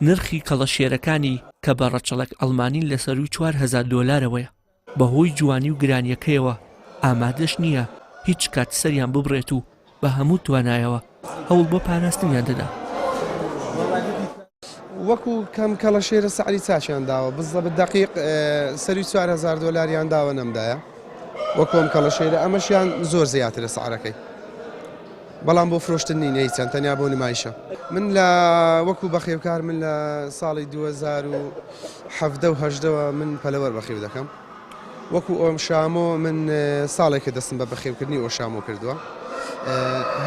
نرخی کەڵەشێرەکانی کە بە ڕەچەڵەک ئەڵمانین لە سەرووی 4000 دۆلارەوەیە. بەهۆی جوانی و گرانیەکەیەوە ئامادەش نییە هیچ کات سەریان ببڕێت و بە هەموو توانایەوە هەوڵ بۆ پاراستنیان دەدا. وەکو کەم کەڵەشێرە سەعری چاکیان داوە بزەبت دەقیق سەروی 4000 دۆلاریان داوە نەمدایە وەکو ئەم کەڵەشێرە ئەمەشیان زۆر زیاترە سعرەکەی بەڵام بۆ فرۆشتن نین هیچیان تەنیا بۆ نمایشە. من لە وەکو بەخێوکار من لە ساڵی 2017 و هەژدەوە من پەلەوەر بەخێو دەکەم وەکو ئۆم شامۆ من ساڵێکە دەستم بە بەخێوکردنی ئۆشامۆ کردووە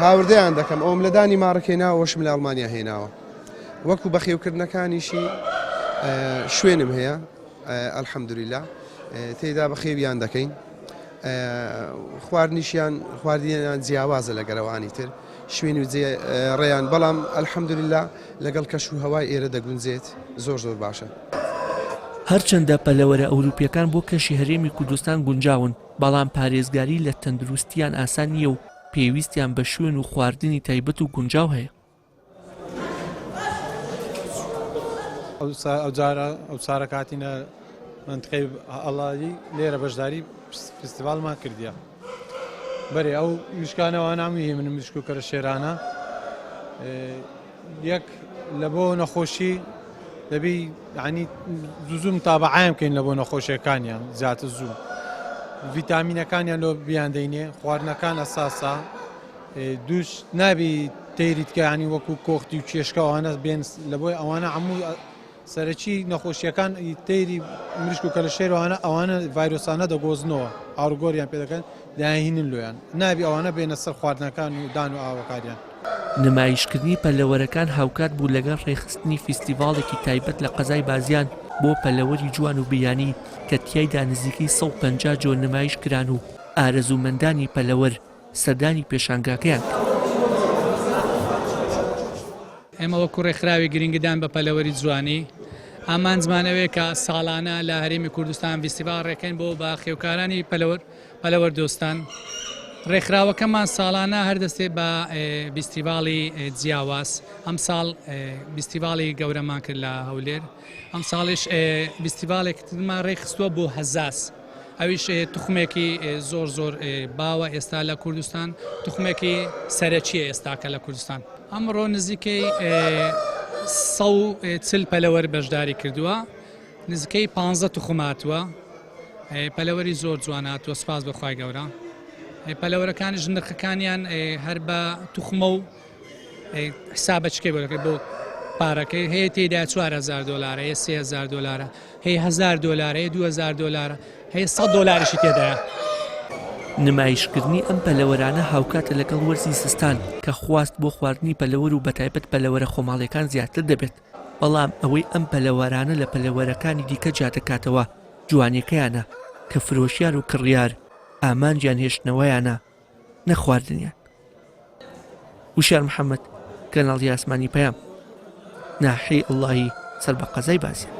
هاوردەیان دەکەم ئەوم لە دانی ماڕکێنا ئەوەشم لە ئەڵمانیا هێناوە وەکو بەخێوکردنەکانیشی شوێنم هەیە الحمدللە تێدا بەخێویان دەکەین خواردنیشیان خواردنیان جیاوازە لە گەرەوانی تر شوێن و جێ ڕێیان بەڵام الحمدللە لەگەڵ کەش و هەوای ئێرە دەگونجێت زۆر زۆر باشە. هەرچەندە پەلەوەرە ئەوروپییەکان بۆ کەشی هەرێمی کوردستان گونجاون، بەڵام پارێزگاری لە تەندروستییان ئاسان نییە و پێویستیان بە شوێن و خواردنی تایبەت و گونجاو هەیە. ئەوجارە ئەو سارە کاتینە منتقەی ئەڵایی لێرە بەشداری فستیڤالمان کردیە بەرێ ئەو مشکانەوە نامی هی من مشک و کەرە شێرانە یەک لە بۆ نەخۆشی دەبی ینی زوو متابعایان بکەین لە بۆ نەخۆشیەکانیان زیاتر زوو ڤیتامینەکانیان لۆ بیان دەینێ خواردنەکان ئەساسا دووش نابی تەیری تکە ینی وەکو کۆختی و کێشکە ئەوانە بێن لە بۆی ئەوانە هەموو سەرەکی نەخۆشیەکان تەیری مریشک و کەلەشێر ئەوانە ئەوانە ڤایرۆسانە دەگۆزنەوە ئاڕگۆریان پێ دەکەن داهینن لۆیان نابی ئەوانە بێنە سەر خواردنەکان و دان و ئاوەکاریان. نمایشکردنی پەلەوەرەکان هاوکات بوو لەگەڵ ڕێکخستنی فیستیڤاڵێکی تایبەت لە قەزای بازیان بۆ پەلەوەری جوان و بیانی کە تیایدا نزیکەی 150 جۆر نمایش کران و ئارەزوومەندانی پەلەوەر سەردانی پێشانگاکەیان کرد. ئێمە وەکو ڕێکخراوی گرنگیدان بە پەلەوەری جوانی، ئامانجمان ئەوەیە کە ساڵانە لە هەرێمی کوردستان ڤیستیڤاڵ ڕێکەین بۆ بەخێوکارانی پەلەوەر پەلەوەر دۆستان. ڕێکخراوەکەمان ساڵانە هەر دەستێ بە ڤیستیڤاڵی جیاواز. ئەمساڵ ڤیستیڤاڵی گەورەمان کرد لە هەولێر. ئەمساڵیش ڤیستیڤاڵێکترمان ڕێکخستووە بۆ هەزاز. ئەویش توخمێکی زۆر زۆر باوە ئێستا لە کوردستان، توخمێکی سەرەکییە ئێستاکە لە کوردستان. ئەمڕۆ نزیکەی 140 پەلەوەر بەشداری کردووە، نزیکەی 15 توخم هاتووە، پەلەوەری زۆر جوان هاتووە سوپاس بۆ خوای گەورە. پەلەوەرەکانیش نرخەکانیان هەر بە توخمە و حسابە چکەی بۆ دەکرێت بۆ پارەکەی هەیە تێدا 4000 دلار هەیە 3000 دلارە هەیە 1000 دلار هەیە 2000 دلارە هەیە 100 دلاریشی تێدایە. نمایشکردنی ئەم پەلەوەرانە هاوکاتە لەگەڵ وەرزی زستان کە خواست بۆ خواردنی پەلەوەر و بەتایبەت پەلەوەرە خۆماڵیەکان زیاتر دەبێت، بەڵام ئەوەی ئەم پەلەوەرانە لە پەلەوەرەکانی دیکە جیادەکاتەوە جوانیەکەیانە کە فرۆشیار و کڕیار ئامانجیان هێشتنەوەیانە نەک خواردنیان. وشیار محەمەد، کەناڵی ئاسمانی پەیام، ناحیەی ئەڵڵاهی سەر بە قەزای بازیان.